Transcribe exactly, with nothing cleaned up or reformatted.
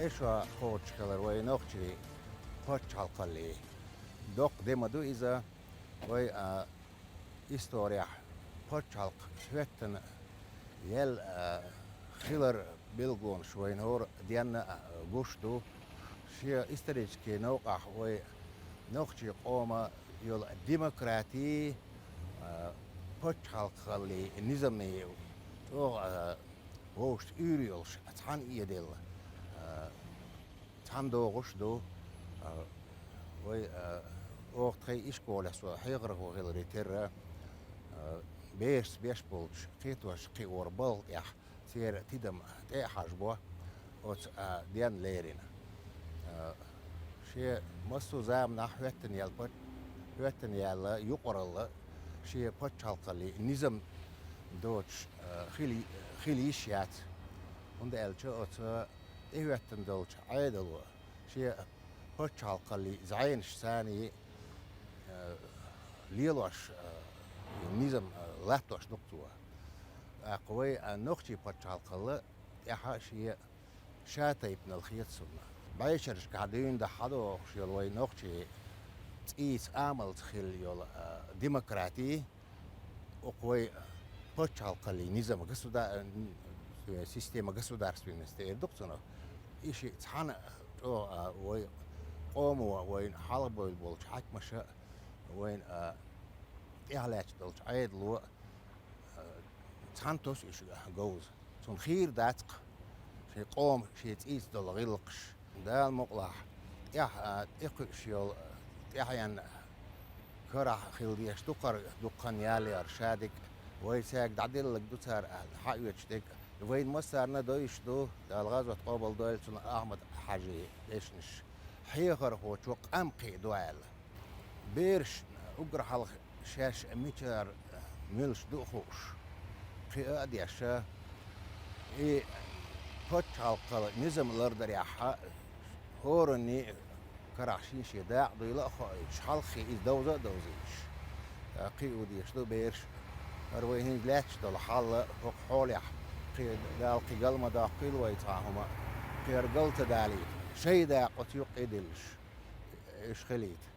Эшо кхочуш хилар вай нохчий пачхьалкхаллий. Доккха де ма ду иза, вай, а, историяхь пачхьалкх хӀоьттина ял, а, хилар билгалонаш вайна хӀора денна, а, гуш ду. Шен исторический новкъахь вай нохчий къома йолу демократий, а, пачхьалкхаллий, низамий чӀогӀа, а, вовшашца уьйр йолуш цхьаьна эделла, а, цхьаьна догӀуш ду. А, вай, а, оха тхайн ишколехь со хьехархо хиларе терра, а, берашца беш болчу кхетош кхиоран балха тӀехь церан тидам тӀе а хьажабо оцу, а, денна лерина. А, шен массо а заманахь хӀоьттина ял пач-, хӀоьттина яьлла юкъаралла шен пачхьалкхаллий низам доцуш, а, хила, хила йиш яц. ХӀунда аьлча оцу тӀехӀоьттина долчу Ӏедало шен пачхьалкхаллий зӀенаш царний, а, лелош, а, низам, а, латтош ду-кх цо. ТӀаккха вай, а, нохчий пачхьалкхалла тӀаьхьа шен ша тайпанал хета суна. БӀешерашкахь дуьйна дахьа дохуш йолу вай нохчий цӀийца амалца хилла йолу, а, демократий, оха вай пачхьалкхаллий низам, государ-, н-, система государственности эр ду-кх цунах. И шиъ цхьаьна чӀогӀа, а, вай къомо, вайна хьалхабевлла болчу хьаькамаша, вайна, а, тӀехь лаьтташ долчу Ӏедало, а, цхьаьна тосу уьш говза. Цунна хийра дац-кх шайн къоман, шен цӀийца долу гӀиллакхаш. Дала мукъалахь, тӀехь, а, тӀекхуьуш йолу, а, тӀаьхьенна карахь хила дезаш ду-кх хӀара дуккха хан ялале, шадерг а, вай цаьрга дӀаделларг ду цара аьлла, хьаоьцуш дерг а. Вайна массарна а довзуш ду, Дала гӀазот къобалдойла цунна, Ахьмад-Хьаьжин дешнаш. Хьехархочо къам кхиа ду аьлла. Бераш уггар хьалха шаьш мичара муьлш ду а хууш, кхиа а деш, и пачхьалкхалла низам лардарехь, хӀоранний карахь шен-шен дакъа дуйла а хоуьйтуш, хьалххе иза довза а довзуьйтуш, кхио дезаш ду бераш. ХӀара вай хӀинца лаьтташ долу хьал, хӀокху хьолехь, кхин Дала кхин гал ма доккхийла вай цхьа хӀума, кхин хӀара гал ца далийта, шайн дакъа оцу юккъе диллаш, уьш хилийта.